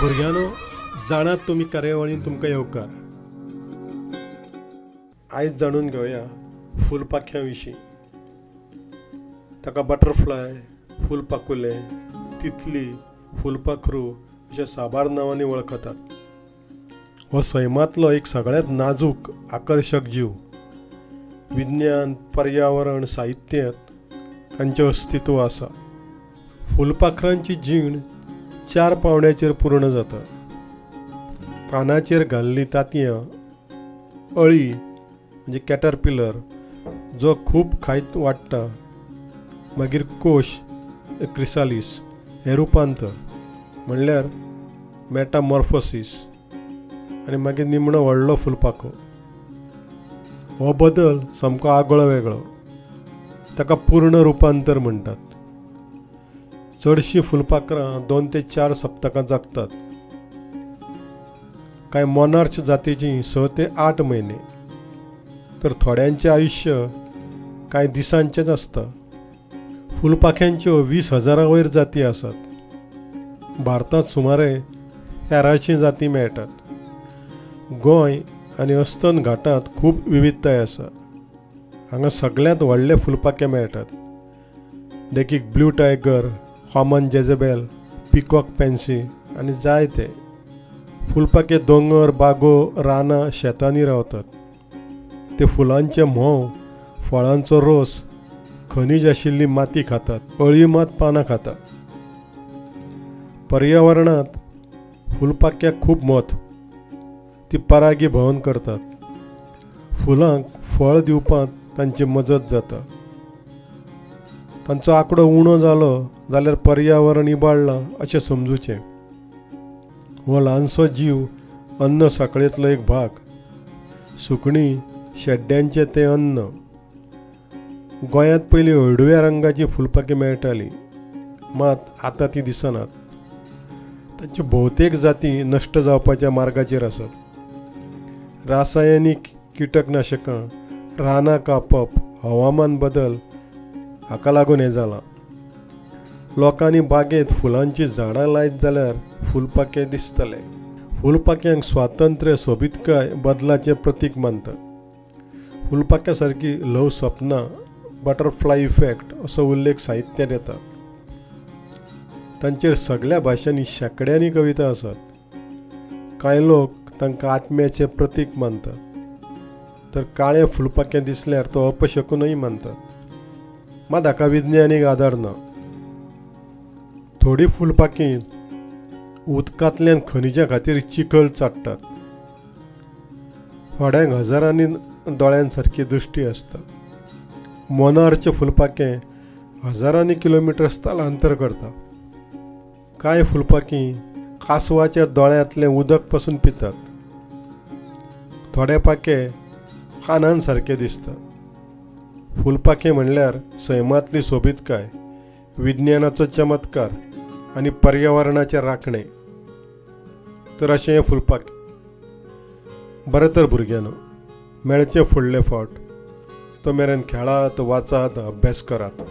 भुरग्यांनो, जाणात तुमी कार्यावळीन तुमकां येवकार. आयज जाणून घेवया फुलपाख्यां विशीं. ताका बटरफ्लाय, फुलपाकुलें, तितली, फुलपाखरू अशा साबार नांवांनी वळखतात. हो सैमांतलो एक सगळ्यांत नाजूक आकर्शक जीव. विज्ञान, पर्यावरण, साहित्यांत तांचें अस्तित्व आसा. फुलपाखरांची जीण चार पांवड्याचेर पूर्ण जाता. पानाचेर घाल्लीं तांतयां, अळी म्हणजे कॅटरपिलर जो खूब खायत वाडटा, मागीर कोश क्रिसालीस हें रुपांतर म्हणल्यार मॅटामॉर्फोसीस आनी मागीर निमणो व्हडलो फुलपाखो. हो बदल सामको आगळो वेगळो, ताका पूर्ण रुपांतर म्हणटात. चडशीं फुलपाखरां 2 ते 4 सप्तकां जगतात. कांय मोनार्च जातीचीं 6 ते 8 म्हयने, तर थोड्यांचें आयुश्य कांय दिसांचेंच आसता. फुलपाख्यांच्यो 20,000 वयर जाती आसात. भारतांत सुमारे 1300 जाती मेळटात. गोंय आनी अस्तंत घाटांत खूब विविधताय आसा. हांगा सगळ्यांत व्हडले फुलपाखे मेळटात, देखीक blue tiger, common jezebel, peacock pansy आनी जायते. फुलपाखे दोंगर, बागो, रानां, शेतांनी रावतात. ते फुलांचे म्होंव, फळांचो रोस, खनीज आशिल्ली माती खातात. अळी मात पानां खाता. पर्यावरणांत फुलपाख्याक खूब म्हत्व. ती परागी भवन करतात. फुलांक फळ दिवपांत तांची मजत जाता. तांचो आंकडो उणो जालो जाल्यार पर्यावरण इबाडलां अशें समजुचें. हो ल्हानसो जीव अन्न साखळेंतलो एक भाग. सुकणीं, शेड्ड्यांचें तें अन्न. गोंयांत पयलीं हळडुव्या रंगाचीं फुलपाखीं मेळटालीं, मात आतां तीं दिसनात. तांच्यो भोवतेक जाती नश्ट जावपाच्या मार्गाचेर आसात. रासायनीक किटकनाशकां, रानां कापप, हवामान बदल हाका लागून हें जालां. लोकांनी बागेंत फुलांचीं झाडां लायत जाल्यार फुलपाखे दिसतले. फुलपाख्यांक स्वातंत्र्य, सोबीतकाय, बदलाचें प्रतीक मानतात. फुलपाख्या सारकी ल्हव सपनां, बटरफ्लाय इफेक्ट असो उल्लेख साहित्यांत येता. तांचेर सगळ्या भाशांनी शेंकड्यांनी कविता आसात. कांय लोक तांकां आत्म्याचें प्रतीक मानतात, तर काळें फुलपाखें दिसल्यार तो अपशकुनूय मानतात. मात हाका विज्ञानीक आदार ना. थोडीं फुलपाखीं उदकांतल्यान खनिजा खातीर चिखल चाट्टात. थोड्यांक हजारांनी दोळ्यांसारकी दृश्टी आसता. मोनार्च फुलपाखें हजारांनी किलोमिटर स्थलांतर करता. कांय फुलपाखीं कांसवाच्या दोळ्यांतलें उदक पसून पितात. थोडे पाखे कानांसारके दिसतात. फुलपाखें म्हणल्यार सैमांतली सोबीतकाय, विज्ञानाचो चमत्कार आनी पर्यावरणाचें राखणे. तर अशें हें फुलपाखें. बरें तर भुरग्यांनो, मेळचें फुडले फावट. तो मेरेन खेळात, वाचात, अभ्यास करात.